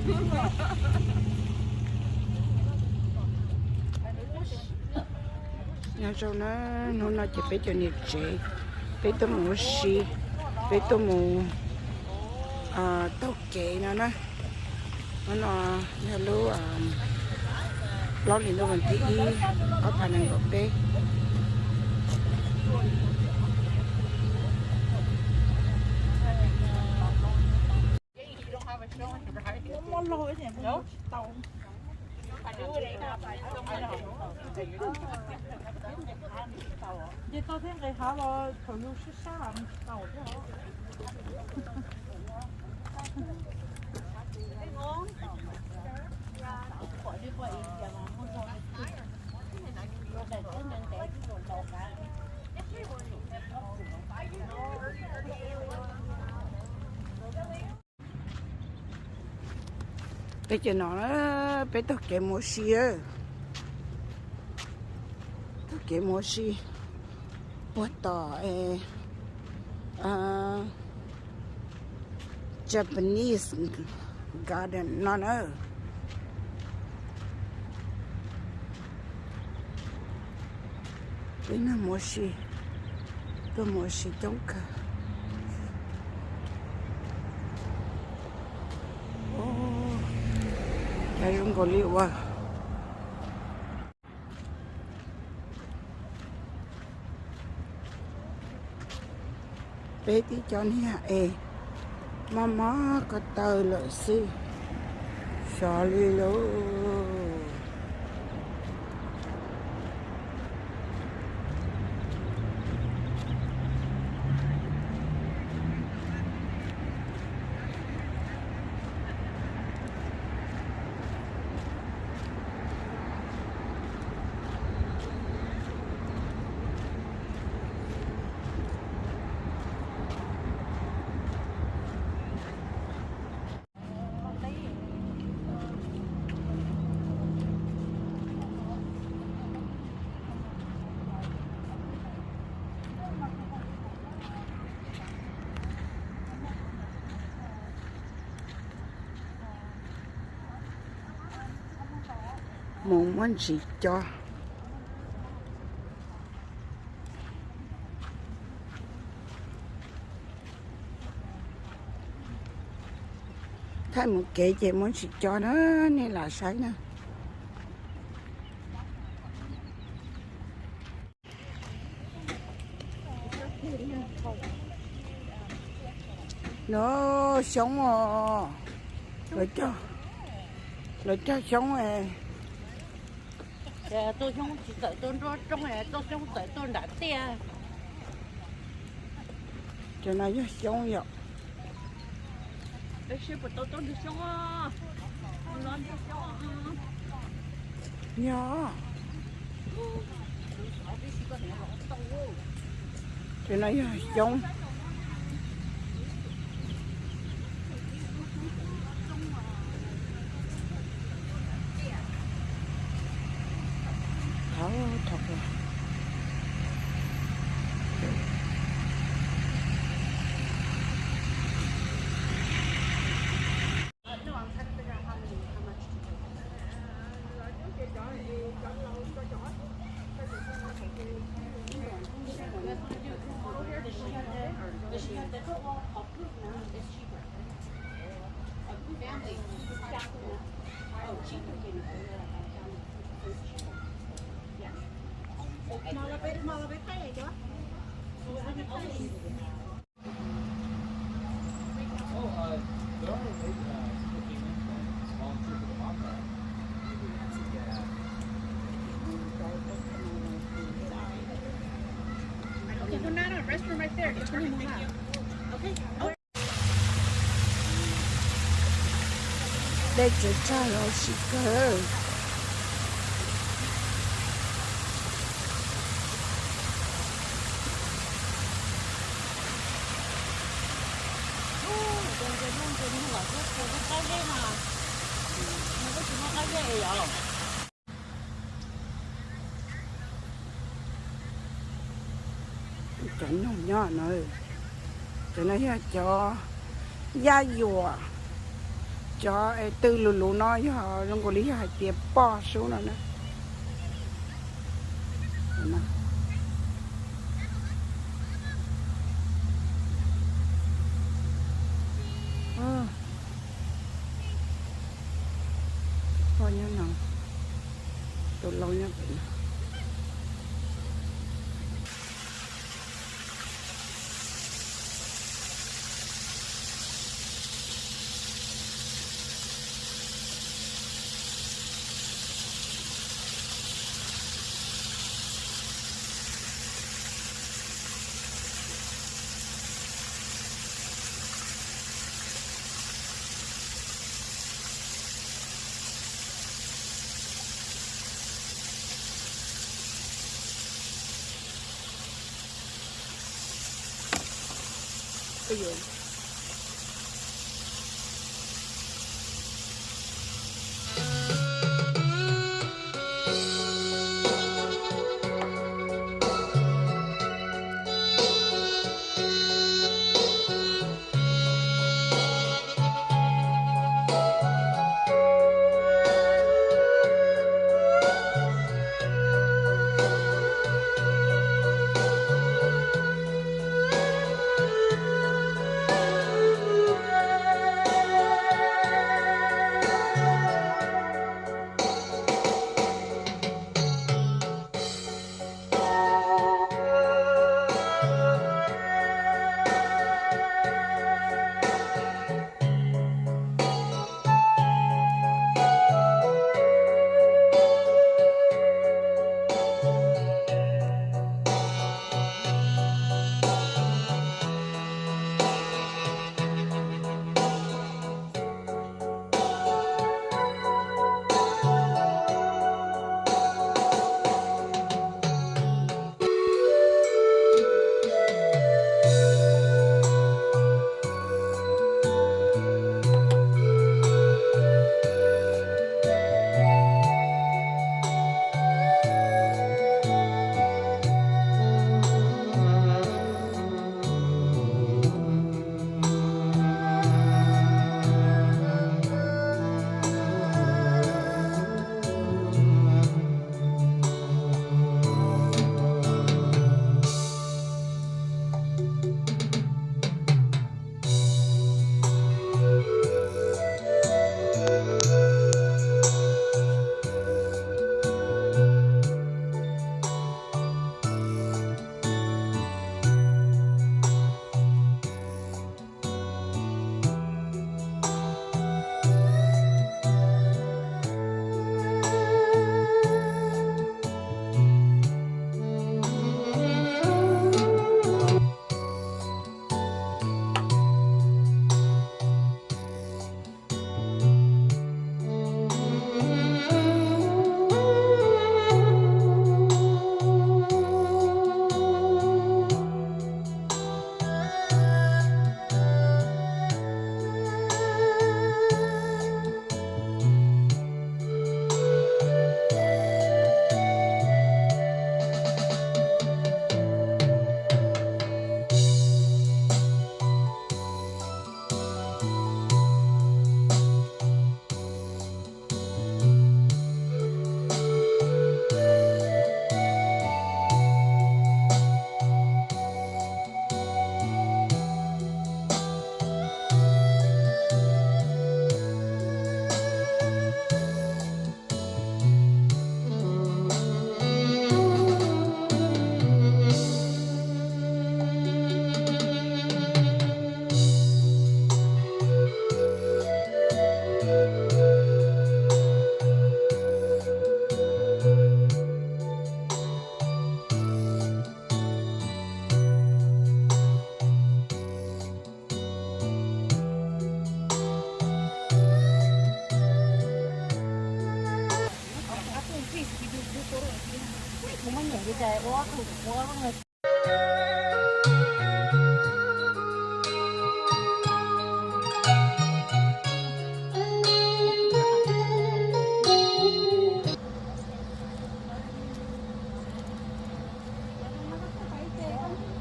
Nyob zoo na, hnub no ces peb cov niam tsev, peb tuaj mus ua si, peb tuaj mus taug kev no na. Hnub no yog lub plaub hlis ntuj vas thib ib, ob phav nees nkaum peb. Ces tau thiab nqis hav los thaum yus sib sab mus tsis tau thiab. Peb cov no, peb taug kev mus ua si, taug kev mus ua si puag tom Japanese Garden no na. Peb no mus ua si, tuaj mus ua si coob kawg. Cas zoo nkaus li uas peb tib co niag es mob mob ko taw lawm xwb, xyov li lauj. Mus muab ntsis co. Thaij mus kev ces muab ntsis co na, nej lam saib na. No xyoob os, lawv cog xyoob. Txoj xyoob tsis txawm tuaj nruab roob, txoj xyoob txawm tuaj nram tiaj. Cov no yog xyoob yom. Yog. Cov no yog xyoob. Thov, thov. Dej tsaws tsag los sib kawg. Cov noog nyob no, cov no yog cov yaj yuam, Cov es twb luv luv no yog zoo nkaus li yog hais tias poj sub no na. Poj nyob no, tus lau nyob pem no.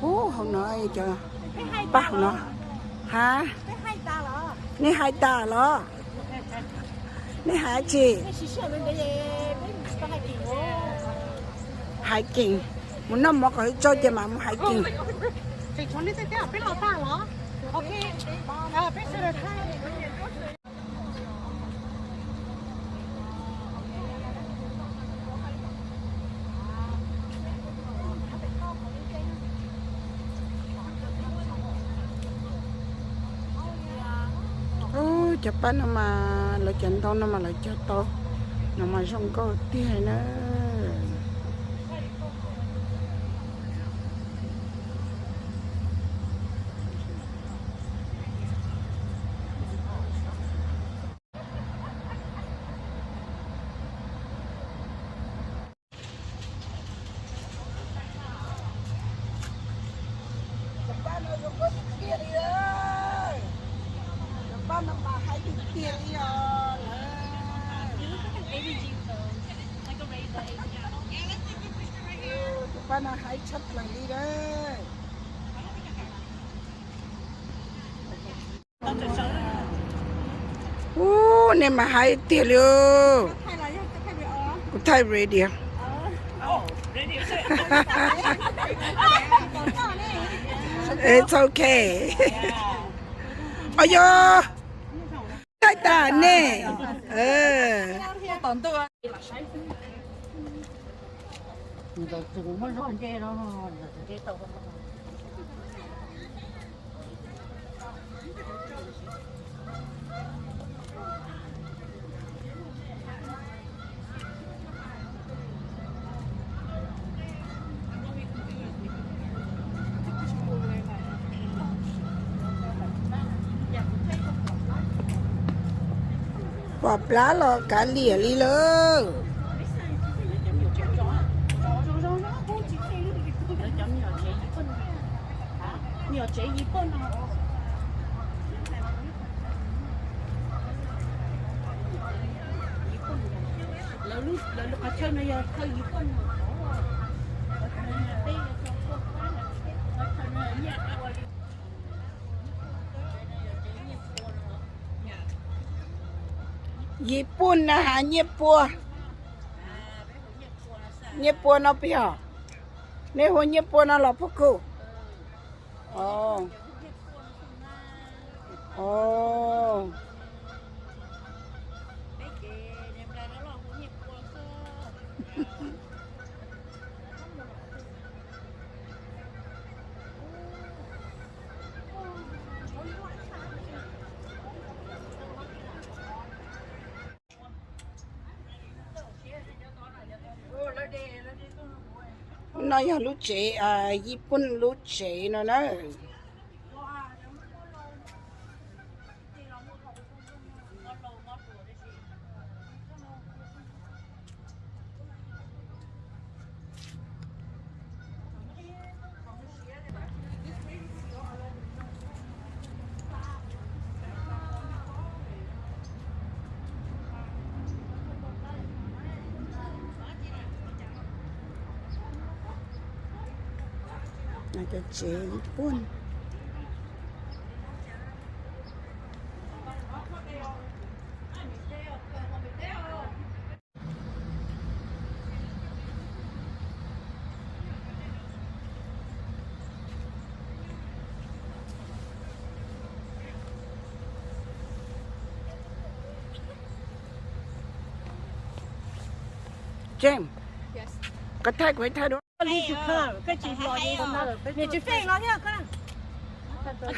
Ub, hauv no cov pab hauv no. Ha, nej hais tas los? Nej hais tsi? Hiking. Mus noj mov kom tsau ces mam mus hiking. Ub, cov pab no mas lawv cov ntoo no mas lawv cog tau no mas zoo nkauj tiag na. Cov pab no zoo nkauj tiag tiag li. Cov pab no mas haib tiag tiag li os. Cov pab no haib tshaj plaws li lawm. Ub, nej mas haib tiag li. Kuv thaij radio. It's okay. Os yog, thaij tas nej. Pom plab los kav liam li lawm. Yim pun na has nyiaj pua. Nyiaj pua no peb yog, nej hu nyiaj pua no los phuj kuj. No yog lub tsev, Yij Pun lub tsev no na. Cov tsev Yij Pun. James, koj thaij kuv thaij dua.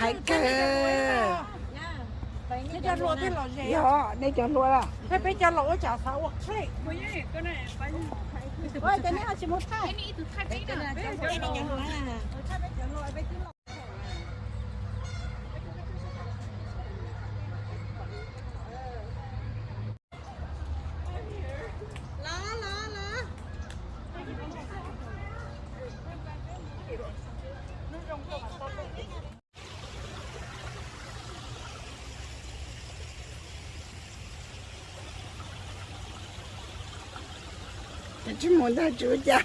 Hais kawg. Yog nej cov hluas lawm. Tsis mus ntag tsuv cas.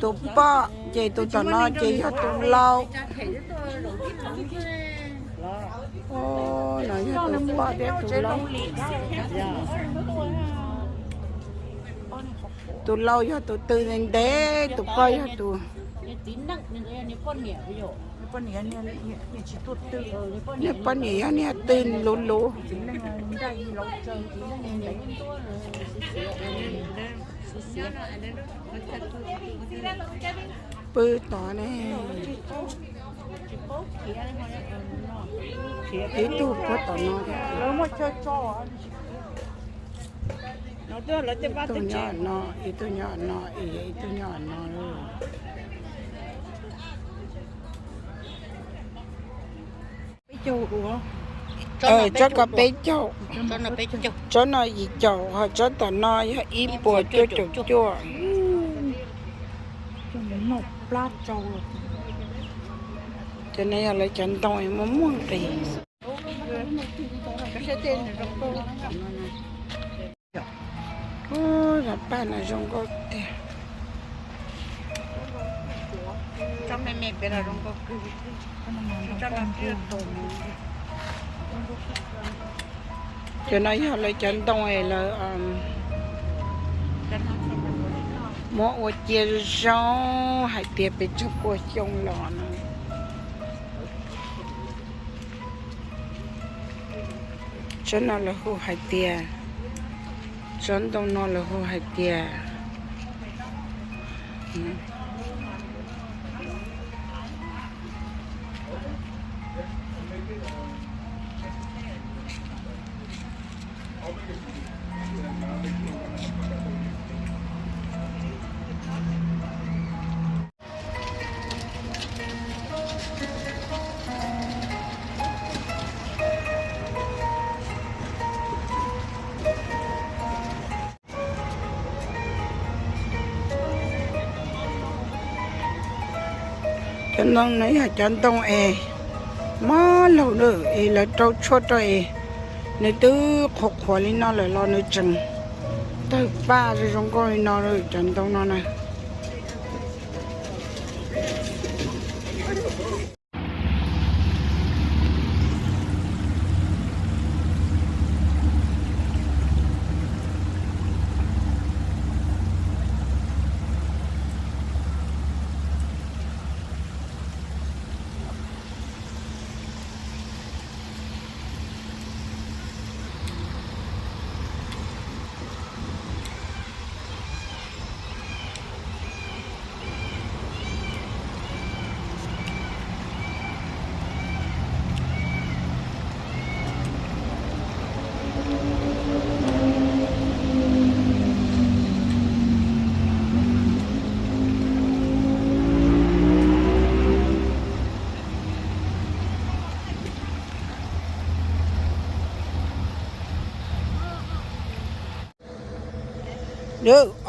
Tus poj ces tus tom no ces yog tus lau. No yog tus poj thiab tus lau. Tus lau yog tus tw ntev ntev, tus poj yog tus, niag poj niam yog niag tw luv luv. Pw tod ne. Ib tug puag tom no thiab. Ib tug nyob no, ib tug nyob no, ib tug nyob no. Tsob ko peb caug, tsob no yim caum, ho tsob tom no yog ib puas cuaj caum cuaj. Cov no yog lawv cov ntoo muaj muaj nqis. Ub, zov paj no zoo nkauj tiag. Cov no yog lawv cov ntoo es lawv muab ua cia zoo hais tias pes tsawg pua xyoo los no. Tsob no lawv hu hais tias, tsob ntoo no lawv hu hais tias, cov ntoo no yog cov ntoo es mob laug na, es lawv rau tshuaj rau es nws twb qhuav qhuav li no lawm los nws tseem tawg paj zoo zoo nkauj li no, cov ntoo no na.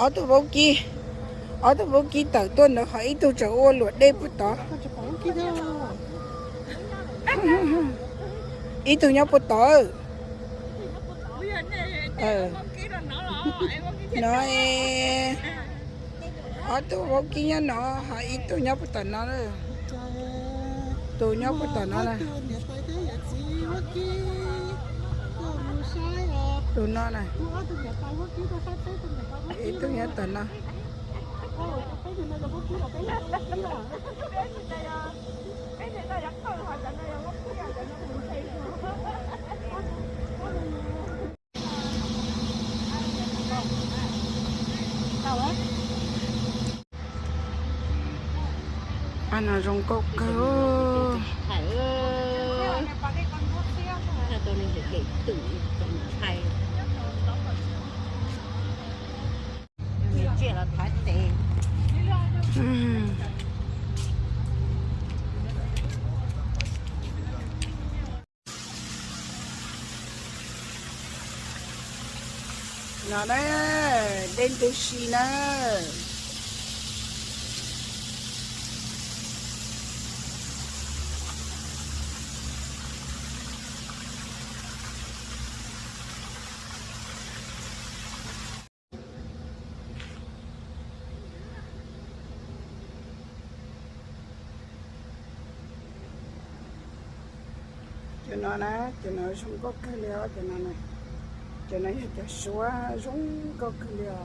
Ob tug vaub kib, ob tug vaub kib tawm tuaj ntawd ho ib tug tseem ua luam dej puag tod. Ib tug nyob puag tod. No, ob tug vaub kib nyob no ho ib tug nyob puag tom no. Tus nyob puag tom no na. Tus no na. Ib tug nyob tom no. Paj no zoo nkauj kawg. No na, dej ntws si na. Cov no na, cov no zoo nkauj kawg li os, cov no na. Cov no yog cov suab zoo nkauj kawg li os.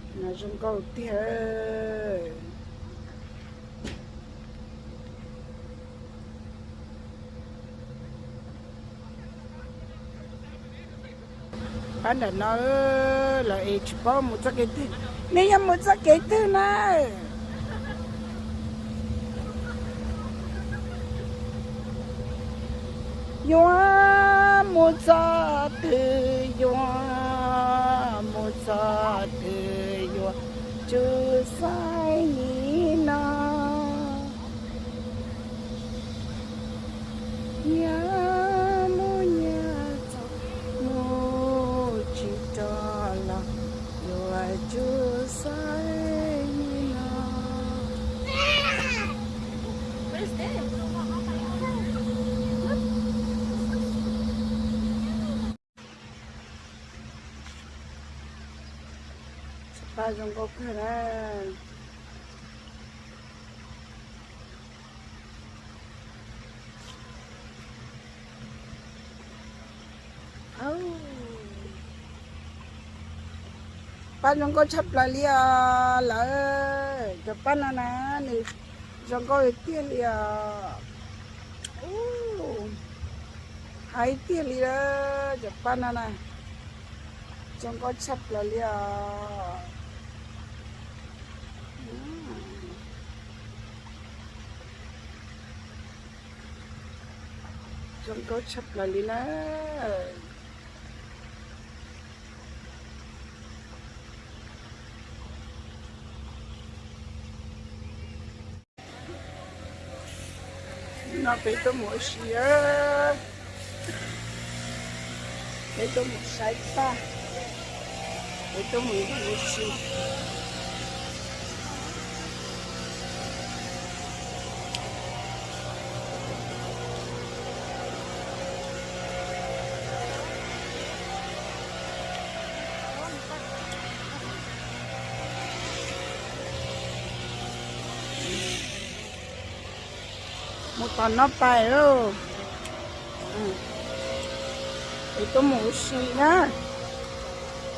Cov no zoo nkauj tiag. Pab nram no lawm es tsis paub mus txoj kev twg. Nej yuav mus txoj kev twg na? Yuav mus txoj twg, yuav mus txoj twg, yuav tsum xaiv li no. Nyias mus nyias txoj, mus tsis rov los, yuav tsum xaiv li no. Pab zoo nkauj kawg na. Pab zoo nkauj tshaj plaws li os lawm. Cov pab no na, nws zoo nkauj tiag li os. Ub, hais tiag li lawm, cov pab no na, zoo nkauj tshaj plaws li os. Zoo nkauj tshaj plaws li na. No peb tuaj mus ua si, peb tuaj mus saib paj, peb tuaj mus ua si. Mus tom no pais lauj. Peb tuaj mus ua si na.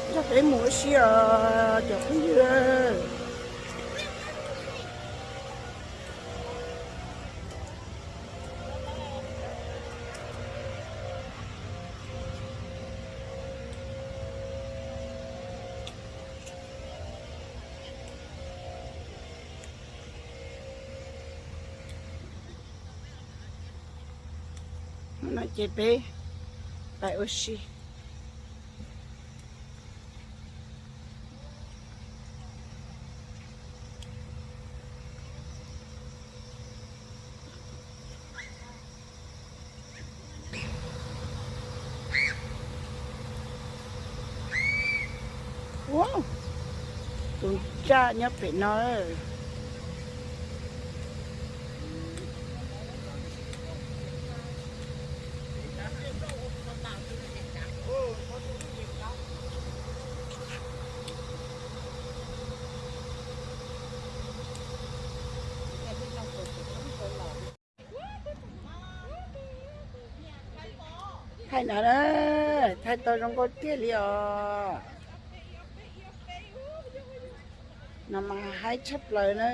Nrog peb mus ua si os cov phooj ywg. Hnub no ces peb pais ua si. Ua, tus ntsaj nyob pem no. Thaij na, thaij tau zoo nkauj tiag li os. No mas haib tshaj plaws na.